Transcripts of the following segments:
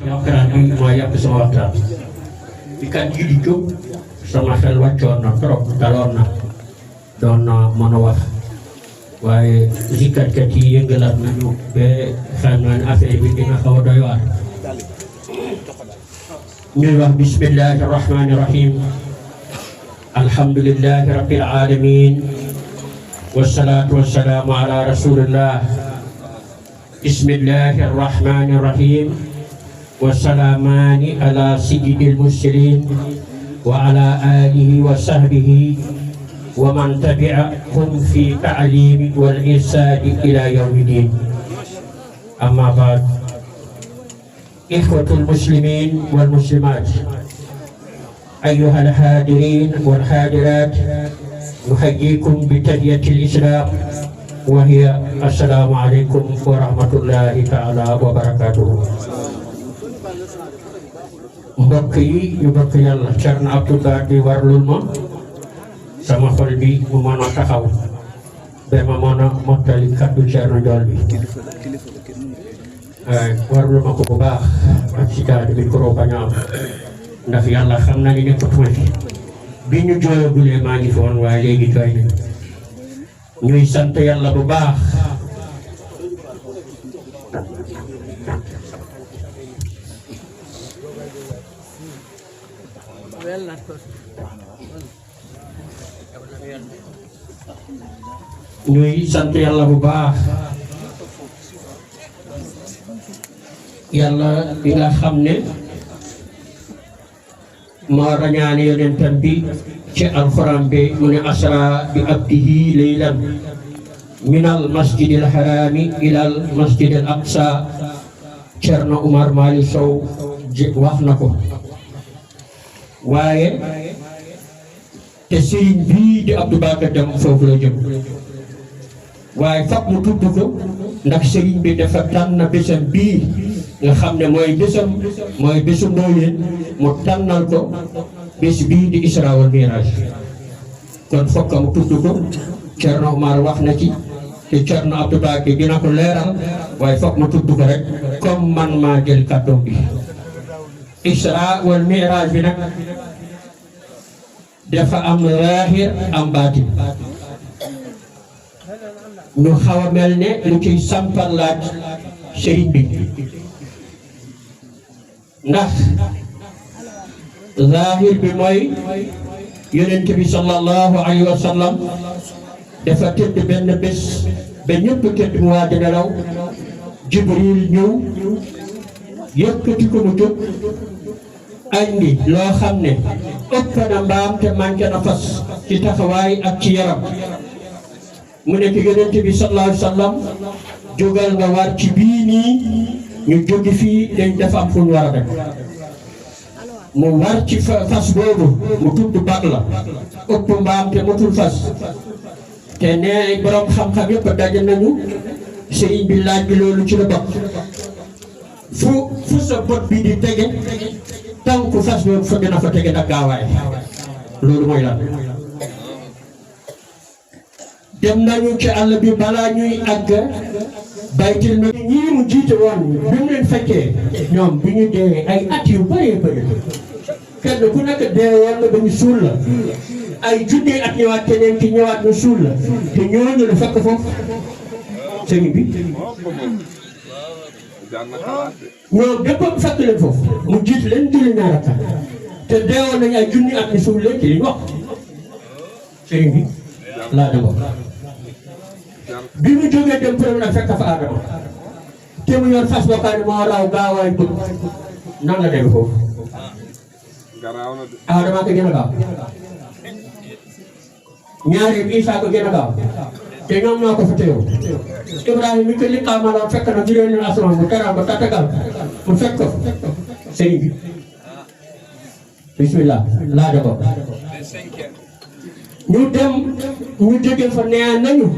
waxtaan bi moo yàq sama waxtaan bi kat yi di jóg sama xel wàccoon na trop daloon na doon na mën a wax waaye zikkarkat yi yëngalaat nañu ba xam naa ne affaire bi dina xaw a doy waar ñuy wax bismillahi rahmani rahim alhamdulillahi rabbil alamin wassalatu wassalamu ala rasulillah bismillahi rahmani rahim والسلامان على سيد المرسلين وعلى آله وصحبه ومن تبعهم في تعليم والإرشاد إلى يوم الدين. أما بعد، إخوة المسلمين والمسلمات، أيها الحاضرين والحاضرات، نحييكم بتحية الإسلام وهي السلام عليكم ورحمة الله تعالى وبركاته. mbokk yi ñu bokk yàlla Thierno Abdou Badi warlul ma sama xol bi mu mën a taxaw ba ma mën a mottali kaddu Thierno Ndiol bi warlul ma ko bu baax ak si daal micro bañ a am ndax yàlla xam na ni nekkatuma fi bi ñu jooyagulee maa ngi foon waaye léegi jooy nañ ñuy sant yàlla bu baax ñuy sant yàlla bu baax yàlla bi nga xam ne moo rañaane yonentam bi ci alxuraan bi mu ne asra bi abdihi laylan min al masjidil harami ila al masjidil aqsa Thierno Oumar Malick Sow wax na ko waaye te sëriñ bii di Abdou Bakar dem foofu la jëm waaye fab mu tudd ko ndax sëriñ bi dafa tànn bésam bii nga xam ne mooy bésu Ndooyeen mu tànnal ko bés bii di Isra wal Miraj kon fokk mu tudd ko Thierno Oumar wax na ci te Thierno Abdou Bakar dina ko leeral waaye fokk mu tudd ko rek comme man maa jël kàddoom bi Isra wal Miraj bi nag dafa am zaahir am baatin ñu xaw a mel ne lu ciy sampal laaj sëriñ bi ndax zaahir bi mooy yonent bi sallallahu alayhi wa sallam dafa tëdd benn bés ba ñëpp tëdd mu waaj a nelaw Jibril ñëw yëkkati ko mu jóg andi loo xam ne ëpp na mbaam te manqué na fas ci taxawaay ak ci yaram mu nekk yonent bi sallallahu alayhi wa sallam jógal nga war ci bii nii ñu jógi fii dañ dafa am fu ñu war a dem mu war ci fas boobu mu tudd bag la ëpp mbaam te matul fas te nee borom xam-xam yëpp daje nañu sëriñ bi laaj bi loolu ci la bokk fu sa bot bi di tege tànku fas boobu fa dina fa tege nag gaawaay loolu mooy lan dem nañu ci àll bi balaa ñuy àgg baytil ma ñii mu jiite woon bi mu leen fekkee ñoom bi ñu dee ay at yu bëree bëri kenn ku nekk dee woon na ba ñu suul la ay junni at ñëwaat keneen ki ñëwaat ñu suul la te ñooñu la fekk foofu sëñ bi ñoom bépp fekk leen foofu mu jiit leen julli ñaar rakka te deewoon nañu ay junni at ñu suul leen ci liñ wax sëñ bi laa dama bi mu jógee dem premier nag fekk fa Adama te mu yor fas boo xam ne moo raw gaawaay bëgg nan la dem foofu Adama ko gën a gaaw ñaari Isa ko gën a gaaw te ñoom ñoo ko fa teew Ibrahima mi ko li xamaloon fekk na juróomi asamaan bu teral ba tatagal mu fekk ko sëriñ bi bismillah laa ko ñu dem ñu jóge fa nee nañu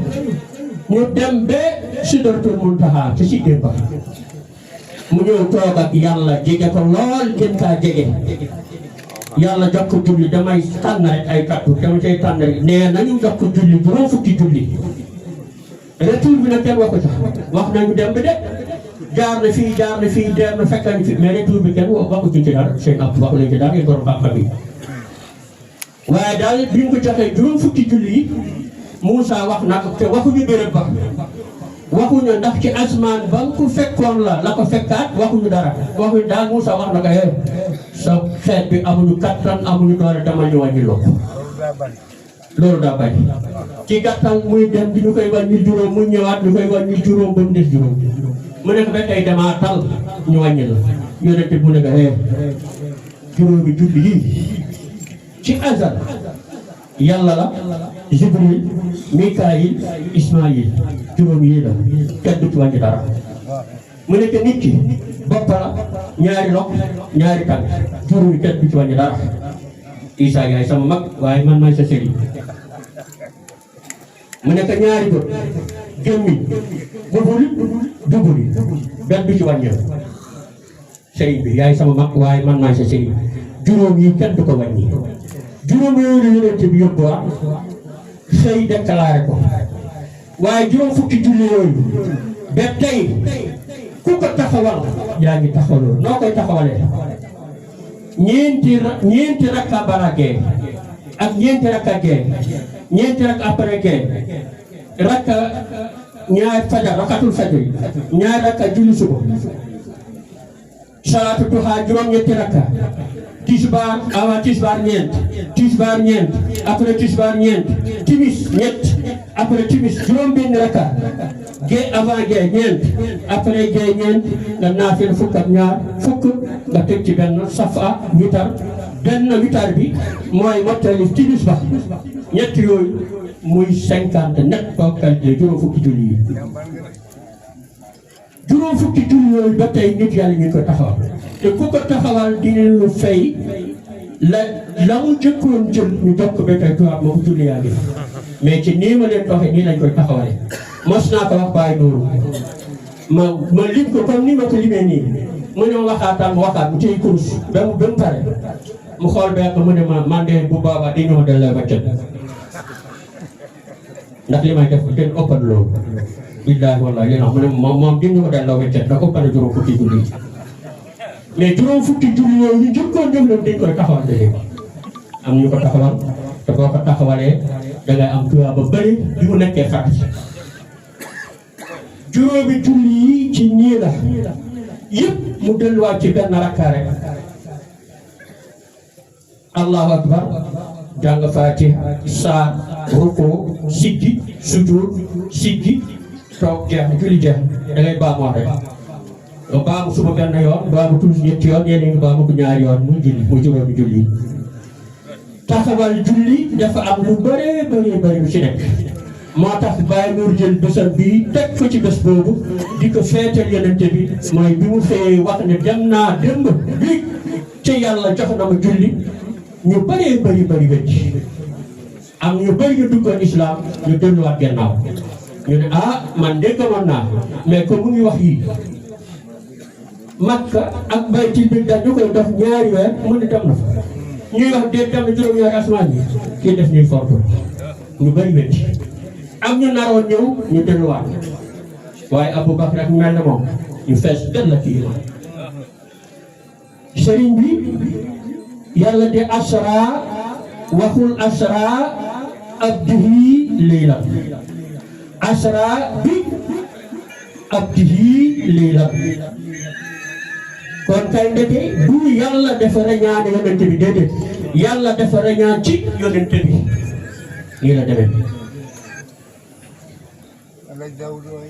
ñu dem ba Sidratul Muntaha ci si démba mu ñëw toog ak yàlla jege ko lool gën kaa jege yàlla jox ko julli damay tànn rek ay kàddu dama cay tànn rek nee nañu jox ko julli juróom fukki julli retour bi nag kenn wax ko sax wax nañu dem bi de jaar na fii der na fekk na fi mais retour bi kenn waxu ci dara seen ab waxu leen ci dara ngeen borom xam-xam yi waaye daal bi ñu ko joxee juróom fukki julli yi Moussa wax na ko te waxuñu béréb ba waxuñu ndax ci asmaan ba nga ko fekkoon la ko fekkaat waxuñu dara waxuñu daal Moussa wax na ko sa xeet bi amuñu kattan amuñu doole dama ñu wàññi loo loolu daa bari ci gàttal muy dem di ñu koy wàññi juróom mu ñëwaat ñu koy wàññi juróom ba mu des juróom mu nekk ba tey damaa tal ñu wàññi la yonente mu nekk juróomi julli yi ci azal yàlla la Jibril Mikaayil Ismaayil juróom yi la kenn du ci wàññi dara mu nekk nit ki bopp la ñaari lox ñaari tànk juróomi kenn du ci wàññi dara Isa yaay sama mag waaye man maay sa sëriñ mu nekk ñaari bët gémmiñ dubuli benn du ci wàññi sëriñ bi yaay sama mag waaye man maay sa sëriñ juróom yi kenn du ko wàññi juróom yooyu la yonent bi yóbbuwaat xëy déclaré ko waaye juróom fukki julli yooyu ba tey ku ko taxawal yaa ngi taxawal noo koy taxawalee ñeenti rakka baragee ak ñeenti rakka gee ñeenti rakka après gee rakka ñaari fajar rakkatul fajar ñaari rakka julli suba salaatu duha juróom-ñetti rakka tisbaar avant tisbaar ñeent après tisbaar ñeent timis ñett après timis juróom-benn rakka gee avant gee ñeent après gee ñeent nga naafil fukk ak ñaar fukk nga teg ci benn safa witar benn witar bi mooy mottali timis ba ñett yooyu muy 50 net ko calculé juróom fukki julli yi juróom fukki julli yooyu ba tey nit yàlla ñu ko taxawal te ku ko taxawal dinañ lu fay la mu jëkkoon jël ñu jox ko ba tey tubaab moo ko julli yaa ngi mais ci nii ma leen waxee nii lañ koy taxawale mos naa ko wax bàyyi noonu ma lim ko comme ni ma ko limee nii mu ne ma waxaataan mu waxaat mu téye kurus ba mu pare mu xool ba mu ne ma man de bu boobaa di ñëw delloo ba cët ndax li may def den ëppal loolu billaahi wallaahi li mu ne moom di ñëw delloo ba cët da ëppal juróom fukki julli mais juróom fukki julli yooyu ñu njëkkoon jëm leen dañ koy taxawal léegi am ñu ko taxawal te boo ko taxawalee dangay am tuyaa ba bëri bi mu nekkee xat juróomi julli yi ci nii la yëpp mu delluwaat ci benn rakka rek allahu akbar jàng faatiha saar ruku siggi sujud siggi toog jeex julli jeex dangay baamuwaat rek nga baamu suba benn yoon baamu tuuti ñetti yoon ñeneen nga baamu ko ñaari yoon muy julli muy juróomi julli taxawal julli dafa am lu bëree bëri lu ci nekk moo tax Baye Nour jël bésam bii teg ko ci bés boobu di ko feetal yonente bi mooy bi mu xëyee wax ne dem naa démb bi ci yàlla jox na ma julli ñu bëree bëri wecc am ñu bëri ñu duggoon islam ñu delluwaat gannaaw ñu ne man de gëmoon naa mais comme mu ngi wax yi Makka ak baytil bi dañ ñu koy dox ñaari weer mu ne dem na fa ñuy wax de dem na juróom-ñaari asmaan yi kii def ñuy forto ñu bëri wecc am ñu naroon ñëw ñu delluwaat waaye Aboubacar ak mel na moom ñu fees benn la kii sëriñ bi yàlla de asra waxul asra abdihi layla asra bi abdihi layla kon kay ndeke du yàlla dafa rañaan yonente bi déedéet yàlla dafa rañaan ci yonente bi nii la demee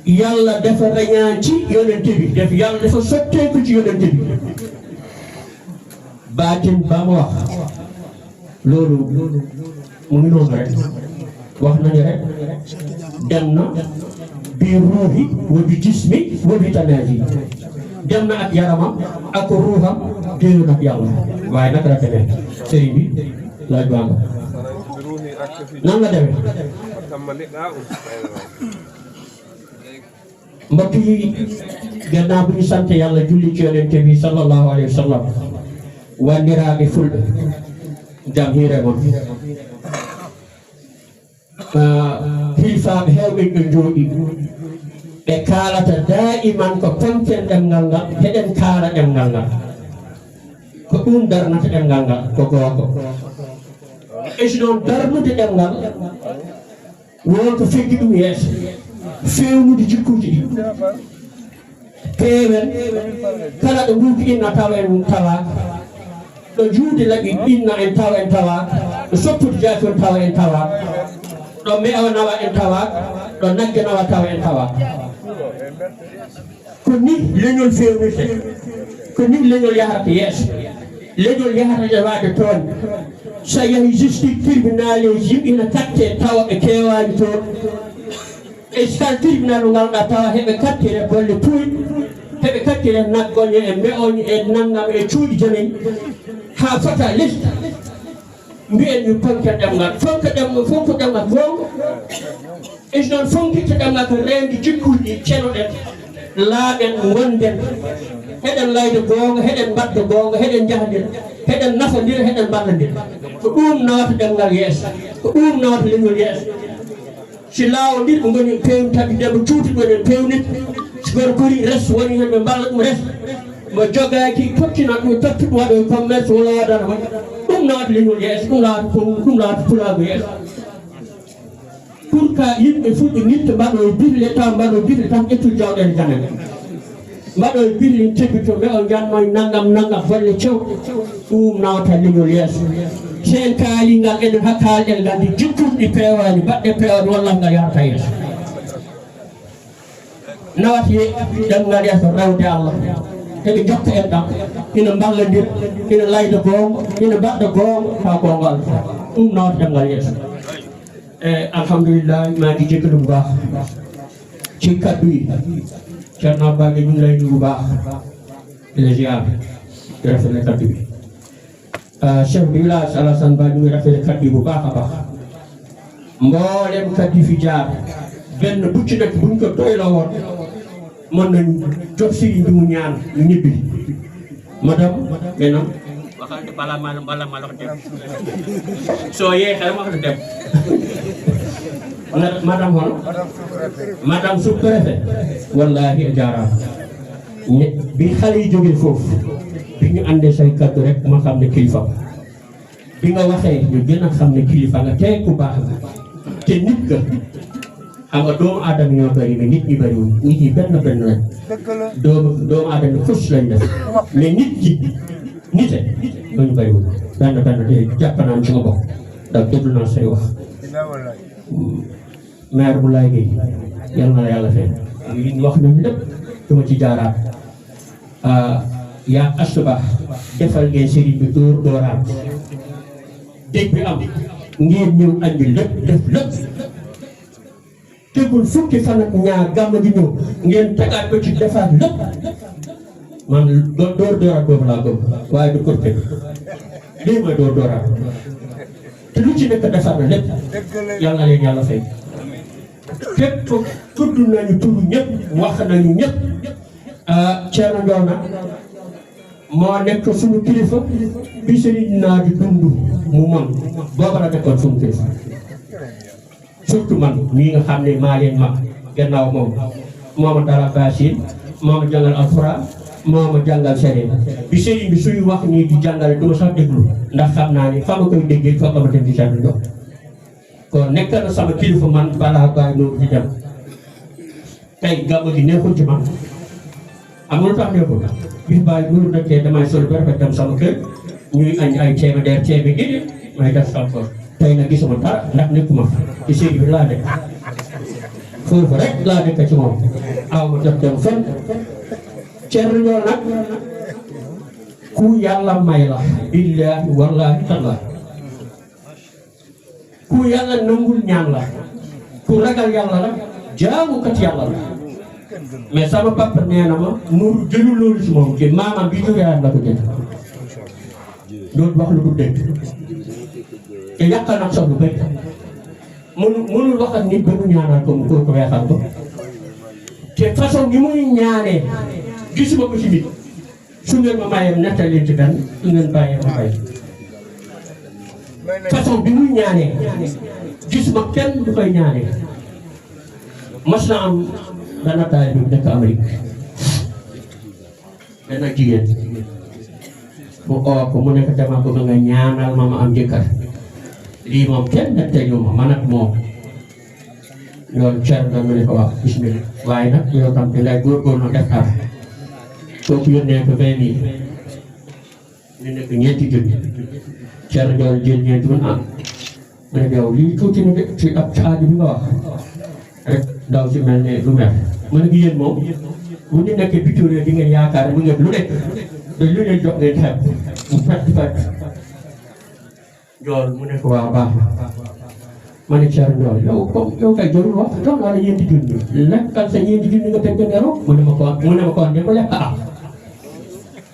yàlla dafa rañaan ci yonente bi yàlla dafa sotteeku ci yonente bi baatin ba mu wax loolu mu ngi noonu rek wax nañu rek dem na bi ruuhi wa bi jismi wa bi tanaaji dem na ak yaramam ak ruuxam déeyoon ak yàlla waaye naka la demee sëriñ bi laaj baa nga nan la demee mbokk yi gannaaw bu ñu sant yàlla julli ci yonente bi sallallahu alayhi wa sallam wandiraɓe fulɓe jam hiire moon hilfaɓe hewɓe ɓe jooɗi ɓe kaalata daiman ko tonken ɗemngal ngal heɗen kaala ɗemngal ngal ko ɗum darnata ɗemngal ngal ko gooko e so noon darnude ɗemngal wonko feggi ɗum yeeso fewnude jikkuji ɗi peewen kala ɗo nduuki inna tawa en tawaka ɗo juude laaɓi inna en tawa en tawaka ɗo soppude jaafi on tawa en tawaka ɗo me'o nawa en tawaka ɗo nagge nawa tawa en tawaka ko ni leñol fewnirte ko ni leñol yahrata yeeso leñol yahrata ƴewade toon so yahi justice tribunal eji yimɓe ina katte tawa ɓe kewani toon e kala tribunal mo ngalɗa tawa heɓe kattire bolle puyɗe heɓe kattire naggoñe e me'oñe e naggam e cuuɗi jonen ha fota lesdi mbiyen mi fonke ɗemgal fonko ɗemgal gonga e so noon fonkirta ɗemgal ko rewde jikkuji cenoɗen laaɓen gonden heɗen layde gonga heɗen mbadda gonga heɗen jahdira heɗen nafodira heɗen ballodira ko ɗum nawata ɗemgal yeeso ko ɗum nawata leñol yeeso si laawodir ɓe goni pewnitaɓe ndeɓe cuuti ɗoɗen pewnit so goto gori res woni hen ɓe mballa ɗum res mo jogaki tokkina ɗum totti ɗum waɗo commerce wala waɗana waɗi ɗum nawata leñol yeeso ɗum lawata pulago yeeso pour que yimɓe fu ɓe nitta mbaɗo e bille taw mbaɗo bille tan ƴettude jawɗele janane mbaɗo e bille tebbito ɓe o jannoye naggam bolle cewɗe ɗum nawata leñol yeeso sen kaalingal enen hakkalɗen gandi jikkuɗi pewani mbaɗɗe pewani wallal ngal yarata yeeso nawata ɗemngal yeeso rewde Allah heɓe jokka en ɗam ina ballodira ina layda gonga ina mbaɗɗa gonga taw gonga Allah ɗum nawata ɗemngal yeeso alhamdulillah maa ngi jégalu bu baax ci kaddu yi Thierno Mbengue ñu ngi lay nuyu bu baax di la ziar di rafetlu kaddu bi chef du village Alassane Ba ñu ngi rafetlu kaddu yi bu baax a baax mboolem kaddu fi jaar benn bu ci nekk buñ ko doyloo woon mën nañ jox si indi mu ñaan ñu ñibbi madame benam waxal de bala ma la dem soo yeexee ma wax dem madame hono madame sous-préfet wallahi a jaaraama bi xale yi jógee foofu bi ñu àndee say kaddu rek ma xam ne kilifa bi nga waxee ñu gën a xam ne kilifa nga tey ku baax nga te nit nga xam nga doomu aadama ñoo bëri mais nit ñi bëriwul nit ñi benn lañ doomu aadama fus lañ def mais nit ñi nite ñu bëriwul benn te jàpp naa ci nga bokk ndax déglu naa say wax maire bu laay géey yal na la yàlla fee wax nañu lépp duma ci jaaraat yaa asuba defal ngeen sëriñ bi dooraat dégg bi am ngeen ñëw andi lépp def lépp tegul fukki fan ak ñaar gàmm gi ñëw ngeen tegaat ko ci defaat lépp man dooraat boobu laa bëgg waaye du ko teg lii mooy dooraat te lu ci nekk defar na lépp yal na leen yàlla fay képp tudd nañu tudd ñëpp wax nañu ñëpp Thierno Ndione moo nekk suñu kilifa bi sëriñ naa di dund mu mën booba la nekkoon suñu kilifa surtout man mii nga xam ne maa leen mag gannaaw moom moo ma dara baasin moo ma jàngal alxuraan moo ma jàngal sëriñ bi sëriñ bi suñu wax nii di jàngale du ma sax déglu ndax xam naa ni fa ma koy déggee foog ma dem di Thierno Ndione kon nekk na sama kilifa man balaa bàyyi noonu di dem tey gàmmu gi neexul ci man amul lu tax neexul bis bàyyi noonu nekkee damay sol ba rafet dem sama kër ñuy añ ay ceebe gi may def sama kër tey nag gisuma dara ndax nekkuma ci sëriñ bi laa nekk foofu rek laa nekk ci moom aw ma jot dem fenn Thierno Ndione nag ku yàlla may la billaahi wallaahi tallaahi ku yàlla nangul ñaan la ku ragal yàlla la jaamukat yàlla la mais sama papa nee na ma Nour jëlul loolu si moom ci maamam bi jógee la ko jël loolu wax lu du dégg te yàqal nag sax lu bëri mënul wax ak nit ba mu ñaanal ko mu ko weexal ko te façon bi muy ñaanee gisuma ko ci nit su ngeen ma mayee nettali ci benn su ngeen bàyyee ma bàyyi façon bi muy ñaanee gisuma kenn du koy ñaanee mas na am dana taay bi nekk Amérique dana jigéen mu oo ko mu nekk dama bëgg nga ñaanal ma am jëkkër lii moom kenn nettali ma man ak moom loolu cer nga mu ne ko wax bismillah waaye nag yow tam di lay góorgóorlu def dara kooku yónnee ko 20 000 ñu nekk ñeenti junni cer njool jël ñeenti mun am mu ne yow lii tuuti na de ci ab caadi bi nga wax rek ndaw si mel ne lu mer mu ne yéen moom bu ñu nekkee bituré di ngeen yaakaar mu ngeen lu nekk te lu leen jox ngeen xeeb mu fett njool mu ne ko waaw baax ma ne cer njool yow kay jarul wax jox naa la ñeenti junni lekkal sa ñeenti junni nga teg ngero mu ne ma ko ne ko lekk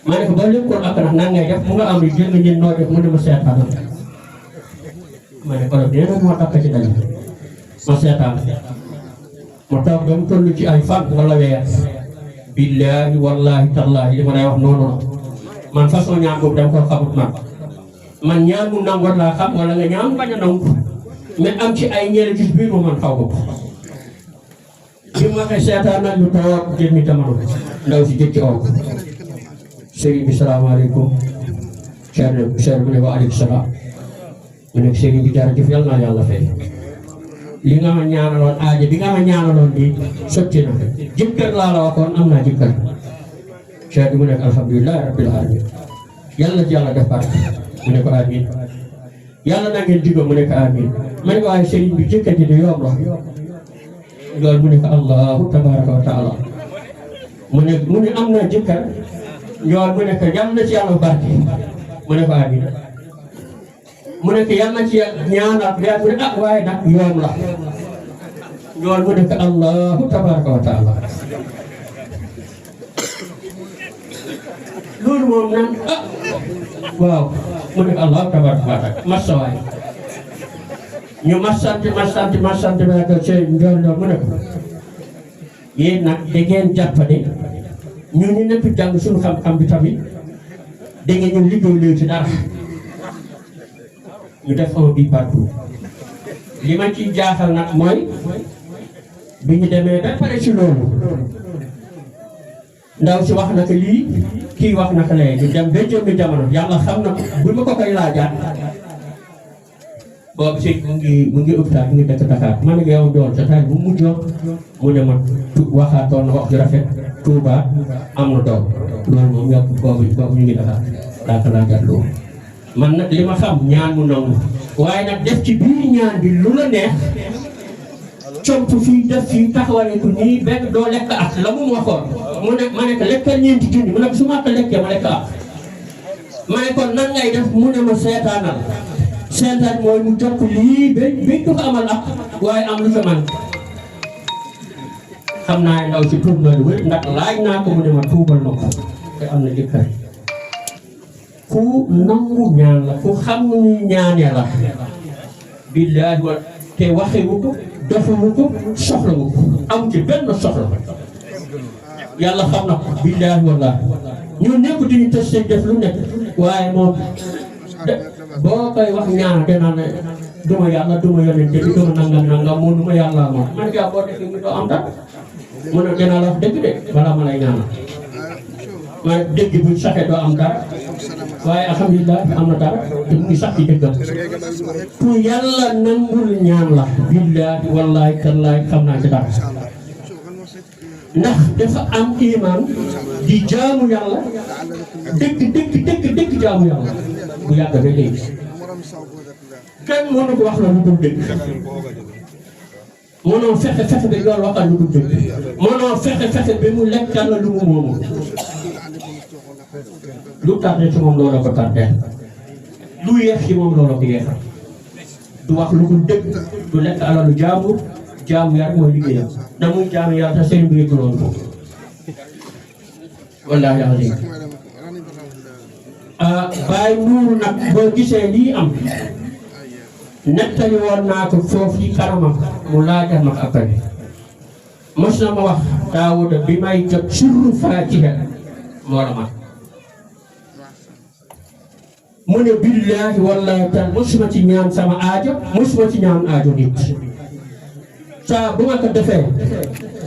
ma ne ko ba lekkoon ak nag nan ngay def mu nga am jël nga ñeen noo def mu ne ma seetaan ma ne ko dee nag ma takk ci dañ ma seetaan ma toog ba mu toll ci ay fan wala weer billaahi wallaahi tallaahi li ma lay wax noonu la man façon ñaan boobu dama ko xamut man ñaan mu nangu laa xam wala nga ñaan bañ a nangu mais am ci ay ñeere gis biir man xaw ko bi ma koy seetaan nag ñu toog jël mi tamano ndaw si jëkk ci oo sëriñ bi salaamaaleykum cher bi ne ko aleykum salaam mu nekk sëriñ bi jërëjëf yàlla na yàlla fay li nga ma ñaanaloon aaja bi nga ma ñaanaloon di sotti na jëkkër laa la waxoon am naa jëkkër cher bi mu nekk alhamdulilah rabbil alamin yàlla ci yàlla def barke mu ne ko amin yàlla na ngeen digo mu nekk amin ma ne ko waaye sëriñ bi jëkkër ji di yomb la loolu mu nekk allahu tabaraka wa taala mu ne am naa jëkkër yoon mu nekk yàlla na ci yàlla barke mu ne ko amin mu nekk yàlla na ci ñaanal yaa mu ne ah waaye nag yoon la yoon mu nekk allahu tabaraka wa taala loolu moom naan ah waaw mu nekk allahu tabaraka wa taala masawaay ñu masante ba ko ci njool mu nekk yéen nag da ngeen jàppale ñu nekk jàng suñu xam-xam bi tamit da ngeen ñu liggéey léegi ci dara ñu def un bi partout li ma ci jaaxal nag mooy bi ñu demee ba pare ci loolu ndaw si wax na ko lii kii wax na ko lee ñu dem ba jëmmi jamono yàlla xam na bu ma ko koy laajaat boobu si mu ngi hôpital mu ngi dëkk Dakar ma ne ko yow doon sa taay bu mu mujj mu ne ma waxaatoon na wax ju rafet Touba am na doom loolu moom yokk boobu ñu ngi Dakar daa ko laajaat loolu man nag li ma xam ñaan mu nangu waaye nag def ci biir ñaan bi lu la neex comp fii def fii taxawale ko nii benn doo lekk ak la mu waxoon mu ne ma ne ko lekkal ñeenti junni mu ne su ma ko lekkee ma lekk ak ma ne kon nan ngay def mu ne ma seetaanal seetaan mooy mu jokk lii ba du ko amal ak waaye am lu ca man xam naa ndaw si tuub na lu wér ndax laaj naa ko mu ne ma tuubal na ko te am na jëkkër ku nangu ñaan la ku xam ni ñaanee la billaahi wa te waxewu ko defuwu ko soxlawu ko am ci benn soxla yàlla xam na ko billaahi wallaahi ñun ñëpp diñu testé def lu nekk waaye moom boo koy wax ñaan te naan duma yàlla duma yonente bi duma nangam moom duma yàlla moom man gaa boo defee ñu doo am dara mu ne gën a la wax dëgg de balaa ma lay ñaanal waaye dëgg bu saxee doo am dara waaye alhamdulilah am na dara te mu ngi sax ci dëggam ku yàlla nangul ñaan la billaahi wallaahi tallaahi xam naa ci dara ndax dafa am iman di jaamu yàlla dëgg jaamu yàlla bu yàgg ba léegi kenn mënu ko wax la lu dul dëgg mënoo fexe ba loolu waxal lu dul dëgg mënoo fexe ba mu lekkal la lu mu moomu lu tardé ci moom loolu ko tardé lu yeex ci moom loolu ko yeexal du wax lu dul dëgg du lekk alalu jaamu yàlla mooy liggéeyam na muy jaamu yàlla te seen mbir loolu ko wallaahi azim Baay Nuuru nag boo gisee lii am nettali woon naa ko foofu yi kanamam mu laajal ma après mos na ma wax Daawuda bi may jot surru Faatiha moo la ma mu ne billaahi wallaahi taala mosuma ci ñaan sama aajo mosuma ci ñaan aajo nit saa bu ma ko defee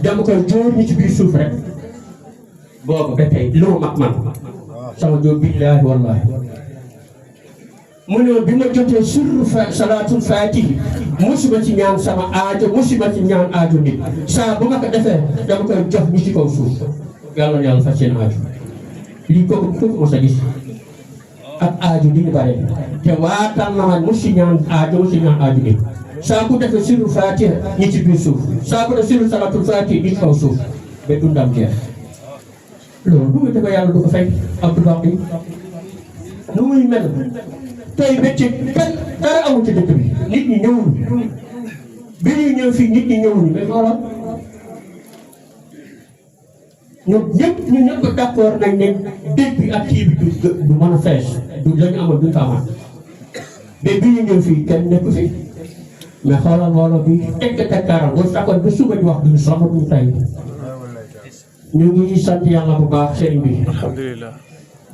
dama koy jóor ñi ci biir suuf rek boobu ba tey lu mag man sama jóor billaahi wallaahi mu ne bi ma jotee sirru salaatul faatihi musuma ci ñaan sama aajo musuma ci ñaan aajo nit saa bu ma ko defee dama koy jox ñi ci kaw suuf yàlla na yàlla faj seen aajo lii kooku mos a gis ak aajo di ñu bare te waatal na ma musi ñaan aajo nit saa bu defee sirru faatiha ñi ci biir suuf saa bu def sirru salaatul faatihi ñi ci kaw suuf ba dundam jeex loolu nu muy defee yàlla du ko fay Abdou Bakhi nu muy mel tey bëccëg kenn dara amul ci dëkk bi nit ñi ñëwuñu bi ñuy ñëw fii nit ñi ñëwuñu mais xoolal ñun ñëpp d'accord nañ ne dëkk bi ak kii bi du mën a fees du lañu amoon duñ ko amaat mais bi ñu ñëw fii kenn nekku fi mais xoolal mbooloo bi tekkaaral boo sakkoon ba suba di wax duñu soxla duñu tay ñu ngi sant yàlla bu baax sëriñ bi alhamdulillah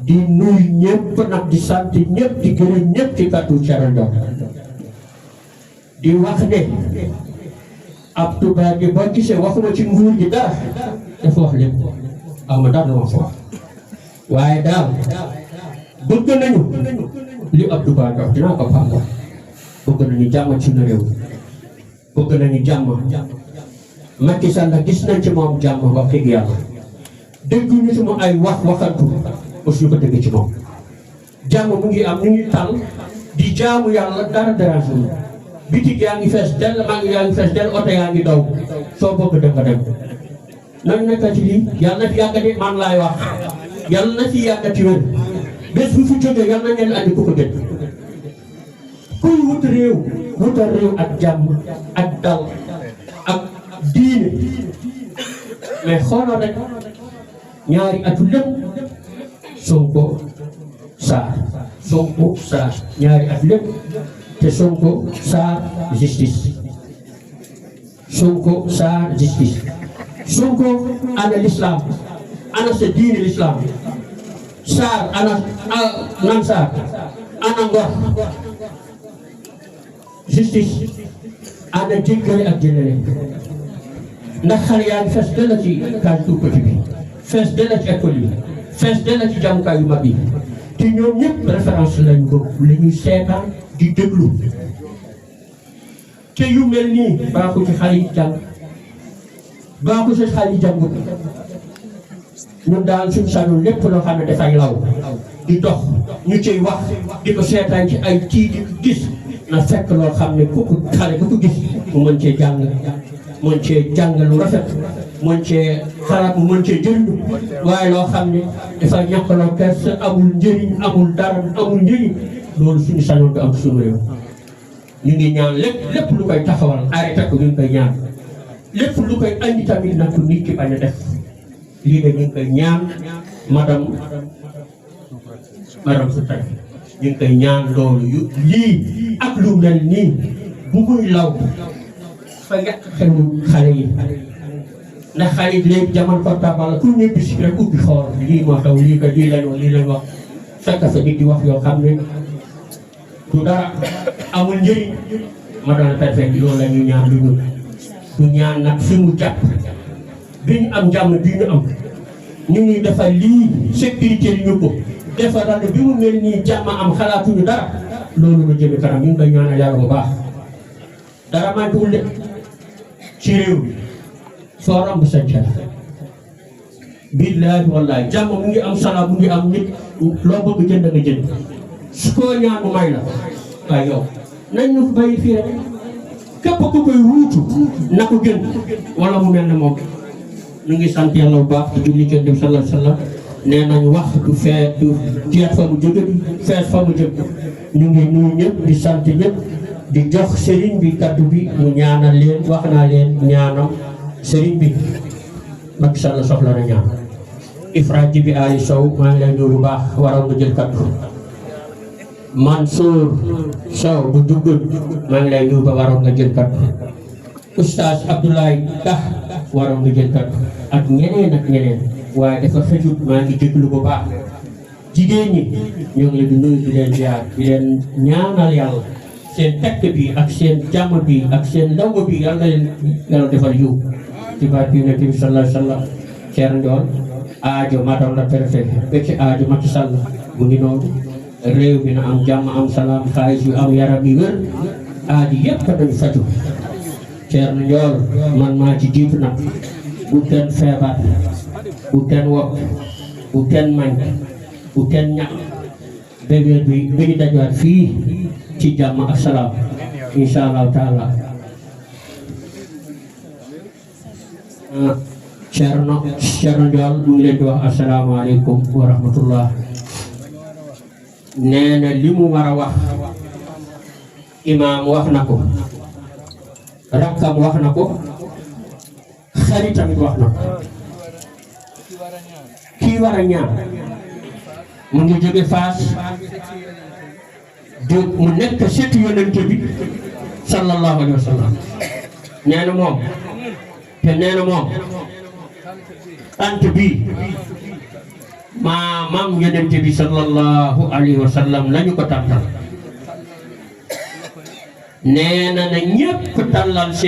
di nuyu ñëpp nag di sant ñëpp di gërëm ñëpp ci kàddu Thierno Diop di wax ne Abdou Bakhi boo gisee waxuma ci nguur gi dara dafa wax lépp am na dara la ma fa wax waaye daal bëgg nañu li Abdou Bakhi wax dinaa ko fàmm bëgg nañu jàmm ci na réew bëgg nañu jàmm Macky Sall gis nañ ci moom jàmm wax dëgg yàlla dégg ñu ci moom ay waxantu aussi ko dégg ci moom jàmm mu ngi am ñu ngi tal di jaamu yàlla dara dérange ñu bitig yaa ngi fees dell maa ngi yaa ngi fees dell oto yaa ngi daw soo bëgg dem nga dem nañu nekk ci lii yàlla na fi yàggati man laay wax yàlla na fi yàggati wér bés bu fi jógee yàlla na ngeen andi ku ko gën kuy wut réew wutal réew ak jàmm ak dal ak diine mais xoolal rek ñaari atu lépp Sonko Sarr ñaari at lépp te Sonko Sarr justice Sonko Sarr justice Sonko ana l'islam ana sa diine l'islam Sarr ana nan Sarr ana ngor justice ana jéggale ak jëlale ndax xale yaa ngi fees della ci case tout petit bi fees della ci école yi fees della ci jàngukaay yu mag yi te ñoom ñëpp référence lañ ko la ñuy seetaan di déglu te yu mel nii baaxu ci xale yi jàng baaxu ci xale yi jàngut ñun daal suñu sañoon lépp loo xam ne dafay law di dox ñu ciy wax di ko seetaan ci ay kii di gis na fekk loo xam ne ku ko xale bu ko gis mu mën cee jàng mën cee jàng lu rafet mën cee xalaat mu mën cee jëriñu waaye loo xam ne dafa ñàkkaloo kersa amul njëriñ amul dara amul njëriñ loolu suñu sañoon du am suñu réew ñu ngi ñaan lépp lu koy taxawal arrêté ko ñu ngi koy ñaan lépp lu koy andi tamit nag nit ki bañ a def lii de ñu ngi koy ñaan madame su tey ñu ngi koy ñaan loolu yu lii ak lu mel nii bu muy law fa yàq xelu xale yi ndax xale yi léegi jamono portable ku ñuy bis rek ubbi xool lii moo xew lii lañ wax fekk sa nit di wax yoo xam ne du dara amul njëriñ madame perfect loolu la ñu ñaan du ñaan nag fi mu jàpp bi ñu am jàmm bi ñu am ñu ngi defal lii sécurité li ñu ko defal bi mu mel nii jàmm am xalaatuñu dara loolu la jëme kanam ñu ngi koy ñaanal yàlla bu baax dara manquewul de ci réew bi soo romb sa car billaahi wallaahi jàmm mu ngi am salaam mu ngi am nit loo bëgg jënd nga jënd su ko ñaan mu may la waaye yow nañ ñu bàyyi fii rek képp ku koy wuutu na ko gën wala mu mel ne moom ñu ngi sant yàlla bu baax di julli ci Nabi sallallahu alayhi wa sallam nee nañ wax du fee du jeex fa mu jóge du fees fa mu jóge ñu ngi nuyu ñëpp di sant ñëpp di jox sëriñ bi kaddu bi mu ñaanal leen wax naa leen ñaanam sëriñ bi Macky Sall soxla na ñaan Ifra Jibi Ali Sow maa ngi lay nuyu bu baax waroon nga jël kaddu Mansour Sow bu duggul maa ngi lay nuyu ba waroon nga jël kaddu Oustaz Abdoulaye Ka waroon nga jël kaddu ak ñeneen waaye dafa xëjut maa ngi déglu bu baax jigéen ñi ñoo ngi leen di nuyu di leen ziar di leen ñaanal yàlla seen tekk bi ak seen jàmm bi ak seen ndaw bi yàlla leen yàlla defal yiw ci barke Yonent bi sallallahu alayhi wa sallam. Thierno Ndiol aajo madame la préfet ba ci aajo Macky Sall mu ngi noonu réew mi na am jàmm am salaam xaalis yu am yaram yi wér aajo yëpp dañu faju. Thierno Ndiol man maa ci jiitu nag bu kenn feebar bu kenn wopp bu kenn manqué bu kenn ñàkk bébé bi ñu dajaat fii ci jàmm ak salaam incha allahu taala. Thierno Ndiol mu ngi leen di wax asalaamaaleykum wa rahmatullah. nee na li mu war a wax imaam wax na ko rakkam wax na ko xarit tamit wax na ko kii war a ñaan mu ngi jóge Faas mu nekk seetu Yonent bi sallallahu alayhi wa sallam. nee na moom te nee na moom tant bi maamam Yonent bi sallallahu alayhi wa sallam lañu ko tàntal. nee na ñépp tàllal